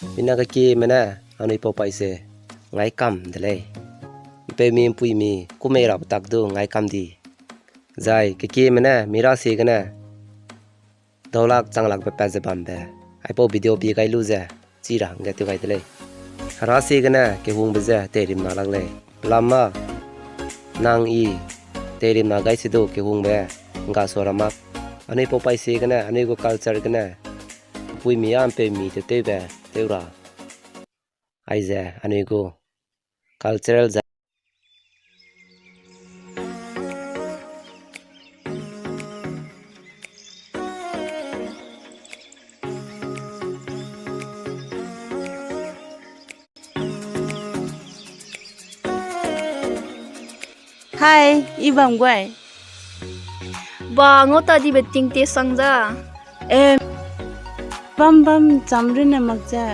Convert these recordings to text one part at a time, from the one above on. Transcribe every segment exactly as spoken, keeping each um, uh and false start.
Mina kekieme ne anui pau paise ngai kam de lei. Mpeumi mpuimi kumei rabe tak du ngai kam di. Zai kekieme ne mi rasie gene daulak changlakbe pat ze bambe, aipau video pie gai lu ze, chi ra hangge tew gai de lei. Hera sie gene kehungbe ze teirimna lak lei. Lama, nang i, teirimna gai se du kehungbe, nga sua ra mak. Anui pau paise gene, anui gu culture gene, puimi a mpeumi te tewbe, tew ra. Aize, anui gu cultural za. Hai, i bam guai. Ba, ngau ta dibe ting te sang za. E, bam bam cham rune mak ze.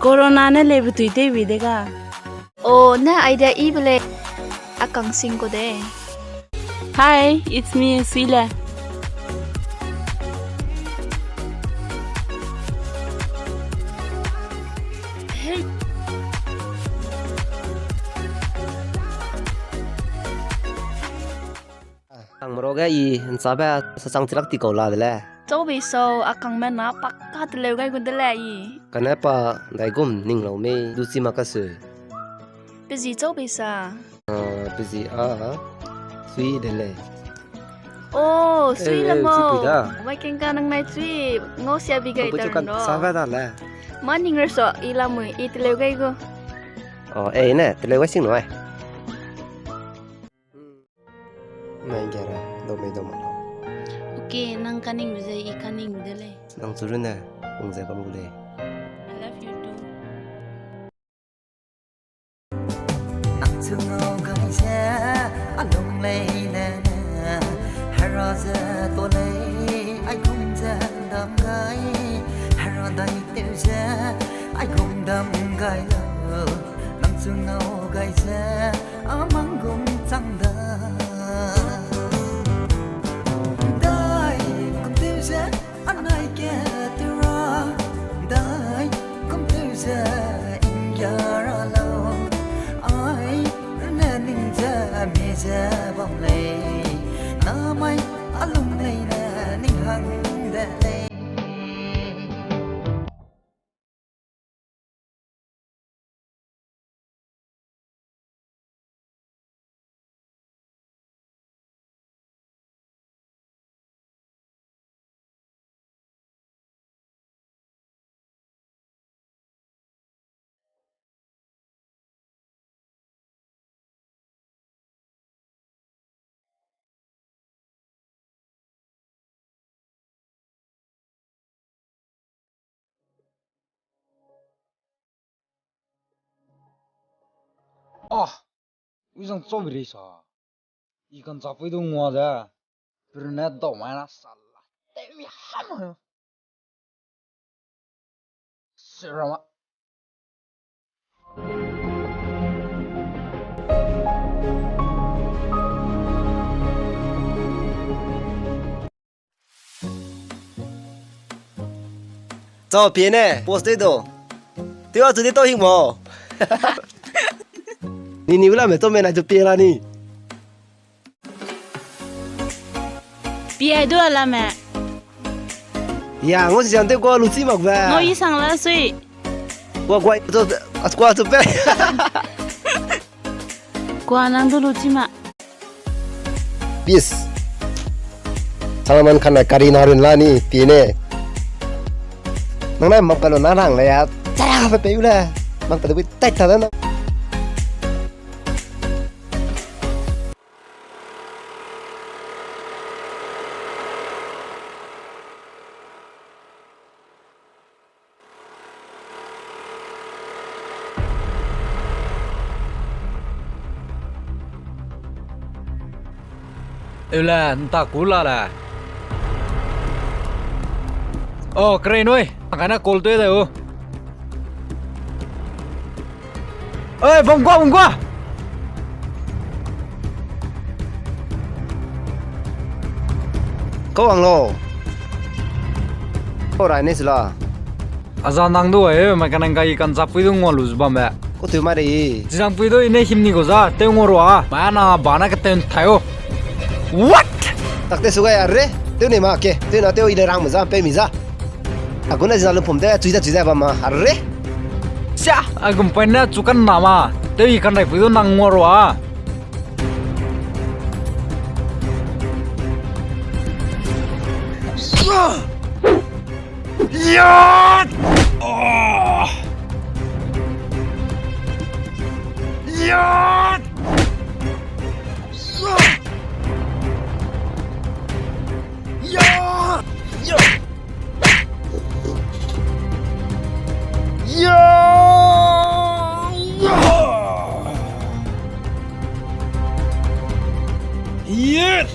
Corona ne lei betui tewbi de ga. O, ne idea i be lei. A kang sing ko de. Hi, it's me, Suile. Kangme ruage i nchabe sachang chilak ti kau la de le. Chaubei sau, a kangme na pakka teleu gai gu de le i. Kane pa daigum ning lau mei du chi mak ka sui. Pe zi chaubei sa. Ah, pe zi a, Sui de lei. Oh, Sui le mo. Wai keng ka nang nai chui, ngau sia bi gai ta ro. Sa ba da le. Ma ning re so, i lamui, i teleu gai gu. Oh, e ne, teleu gai sing no ai. Nai gere, dau mei dau ma. Okay, nang kaning ze, i kaning de lei. Nang chu rune, ung ze bam gu lei. I love you too. Nang chu ngau gai ze, a lung lei ne, hera ze to lei, ai kum ze dam gai, hera dai tew ze, ai kum dam gai lo. Nang chu ngau gai ze, a mang gum chang da. Dai kum tew ze, anai ke tew ra, dai kum tew ze, ingya ra lau. Ai, rune ning ze, mi ze bam lei. Namai, a lung lei ne, ning hang de lei. Ah, ui zang chau bi rei sa. I kan chapui du ngua de. Purune dau mai na sa la. Te mi ham ha. Serama. Chau, pie ne, post dei do. Tiwa chu di tau hing mo. Ni ni ula me to me na chu pie la ni. Pie ai du ala me. Ya, ngo si jan te ko lu chi mak ba. Ngo i sang la sui. Kwa kwa to, as kwa to pe. Kwa nang du lu chi ma. Peace. Salman Khan na kari na run la ni, pie ne. Nang na mak ka lo na rang le ya. Chaya pe pe u le. Mak ka de tai ta da na. Eu le, nta ku la le. Oh, kere nui, a kana call tui de u. Oi, bam gua, bam gua. Kau ang lo. Kau rai ne sila. Aza nang du ai, mai kanang kai kan zapui du ngua lu zu bam be. Ko tew ma rei. Zizang pui du i ne him ni go za, tew ngua rua. Ma na ba na ke tew nthai o. What? Tak te su gai a re. Tew ne ma ke. Tew na tew i le rang me za, pe mi za. A gu na zizang lu pum te, chui za chui za ba ma. A re. Sia, a gum pai na chu kan na ma. Tew i kan rai pui du nang ngua rua. Yat! Oh! Yat! Yat! Yat! Yat! Yat!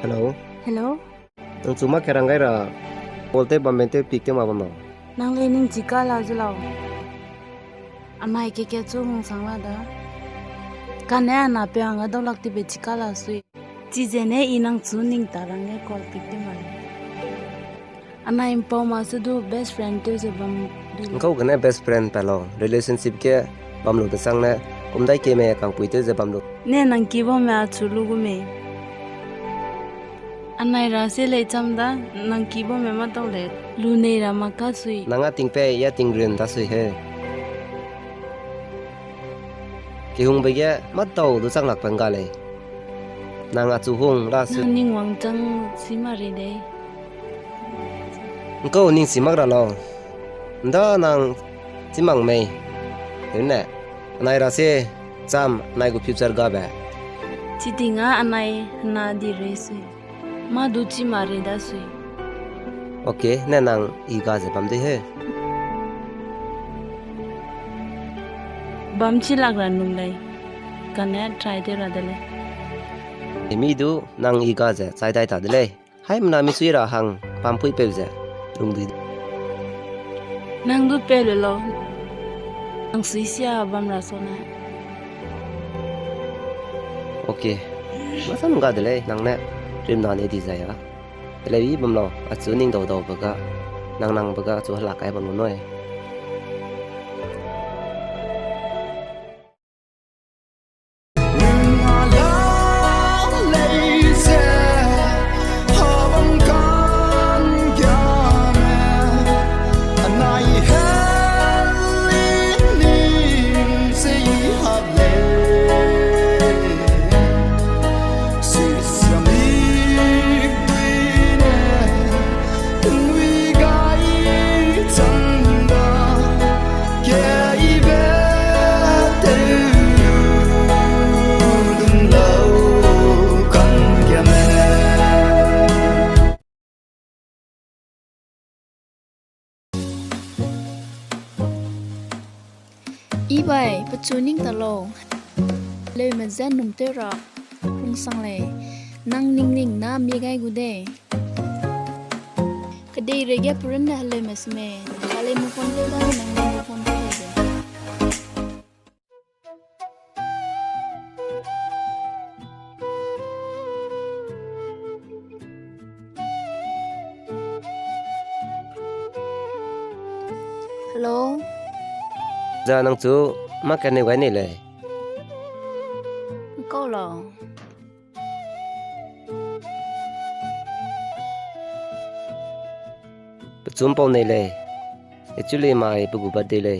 Hello. Hello. Nang chu ma kerang gai ra, call te bam ben te pick te ma bam lau. Nang le ning chika la zu lau. Amai ke ke chu hung sang la da. Kane ana pe hang a dau lak ti be chika la sui. Chi ze ne i nang chu ning ta rang ne call pick te ma. Anai mpau ma se du best friend tew ze bam du. Ngkau kane best friend pa lau. Relationship ke bam lu de sang ne, kum dai ke me kang pui tew ze bam lu. Ne nang ki bam me a chu lu gu me. Anai ra se lei cham da, nang ki bam me ma tau le. Lu nei ra ma ka sui. Nang a ting pe, ya ting rin da sui he. Ki hung be ge ma tau du chang lak pe nga lei. Nang a chu hung la se. Nang ning wang chang si ma ri dei. Ngkau ning si mak ra lau. Nda nang si mang mei. Heu ne. Anai ra se cham, anai gu future ga be. Chi ting a anai na di rei sui. Ma du chi ma rei da sui. Okay, ne nang i ga ze bam dei he. Bam chi lak ra num lei. Kane try de ra de lei. Emi du nang i ga ze chai dai ta de lei. Haimena mi sui ra hang pampui peu ze lungdui. Nang du pe le lau. Nang sui sia bam ra so na. Okay. Masam ga de lei, nang ne rim na ne di zai a. Te lei i bam lau, a chu ning dau dau be ga, nang nang be ga chu hala kai bam lu nui. I bai, pechu ning ta lau. Leume ze num tew ra, hung sang lei. Nang ning ning na mi gai gu de. Kedei rege purun ne heleume seme. Kale move on tew da, nang move on tew de. Hello. Za nang chu ma kane gai nei lei. Kau lau. Pechum pau nei lei. Actually, mai pe gu birthday lei.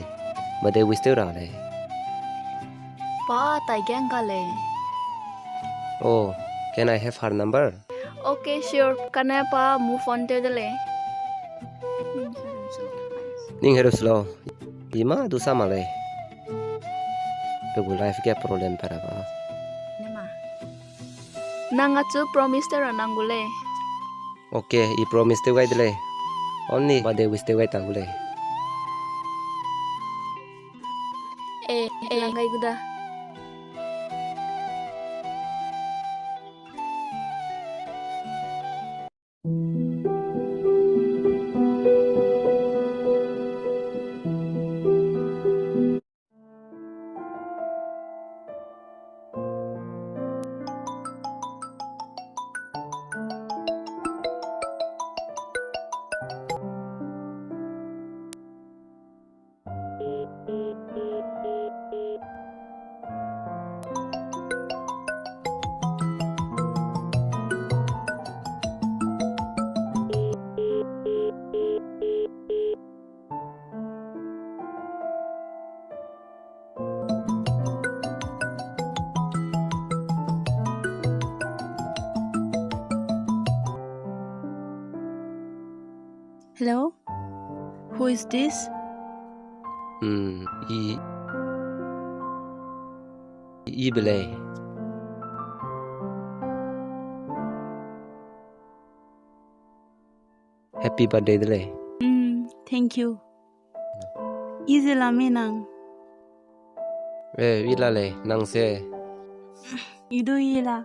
Birthday wish tew ra lei. Pa, tai ge ngga lei. Oh, can I have her number? Okay, sure. Kane pa move on tew de lei. Ning heru slo. I ma du sa mak lei. Pe gu life ge problem pa ra ba. Nang a chu promise tew ra nang gu lei. Okay, i promise tew gai de lei. Only birthday wish te wai ta gu lei. Eh, eh, lang gai gu da. Hello? Who is this? Hmm, i, i be lei. Happy birthday de lei. Hmm, thank you. I ze la me nang? Eh, i la lei, nang se? I du i la.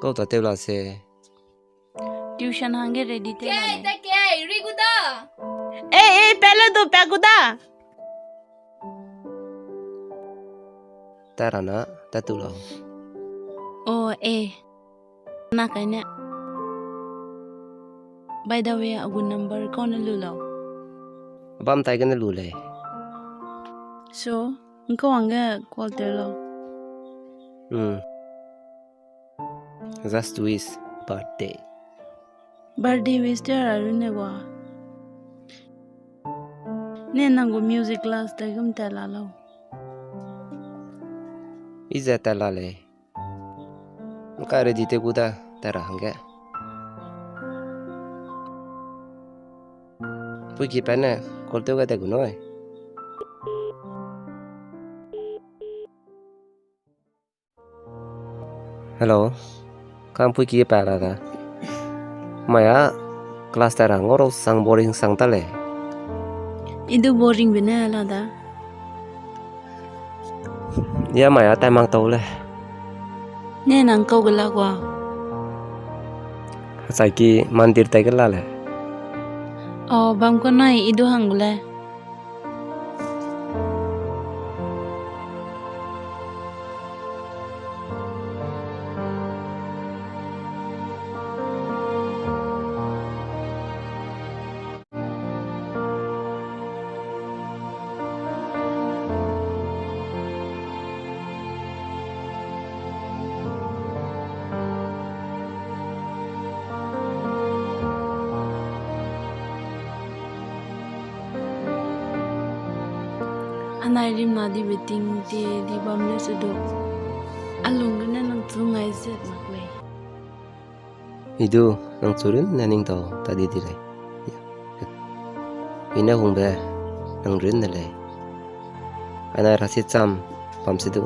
Kau ta tew la se? Tuition hangge ready tew la lei. Kei, ta kei, ri gu da. Eh, eh, pele du pa gu da. Tara na, tatu lau. Oh, eh. Na kai ne. By the way, a gu number kau ne lu lau. Bam tai gene lu lei. So, nkau hangge call tew lau. Hmm. Just wish birthday. Birthday wish tew ra runne gua. Ne nang gu music class te gum tat la lau. I ze tat la lei. Nka ready te gu da, tat ra hangge. Puiki pa ne call tew ga de gu noi. Hello. Kam puiki pa la da. Maya class ta ra ngoro sang boring sang ta lei. I du boring bine la da. Ya maya tai mak tau lei. Ne nang kau gela gua. Hachai ki mandir tai gela lei. Oh, bam ko nai i du hang gu lei. Anai rimna dibe ting te di bam le se du. Alung gene nang chu ngai zet mak lei. I du nang chu runne ning tau ta di di lei. I ne hungbe nang runne lei. Anai ra si cham bam se du.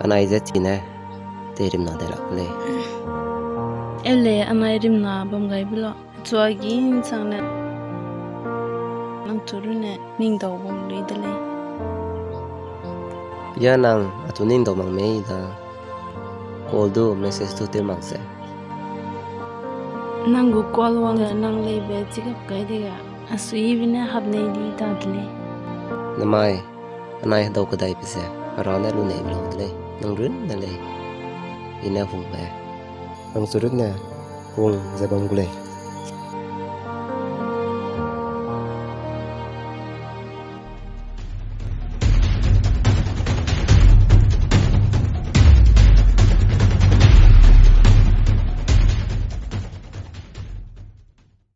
Anai ze chine te rimna de lak lei. Ele anai rimna bam gai bula. Chua gi nsang ne nang chu runne ning tau bam lui de lei. Ya nang a chu ning tau mak mei da. Call du message du tew mak se. Nang gu call wang le nang leibe chigap kai de ga. A sui bine hap nei di ta de lei. Namai, anai hedau kedai pe se, hera ne lu nei be lau de lei, nang runne lei. I ne hungbe. Nang chu runne hung ze bam gu lei.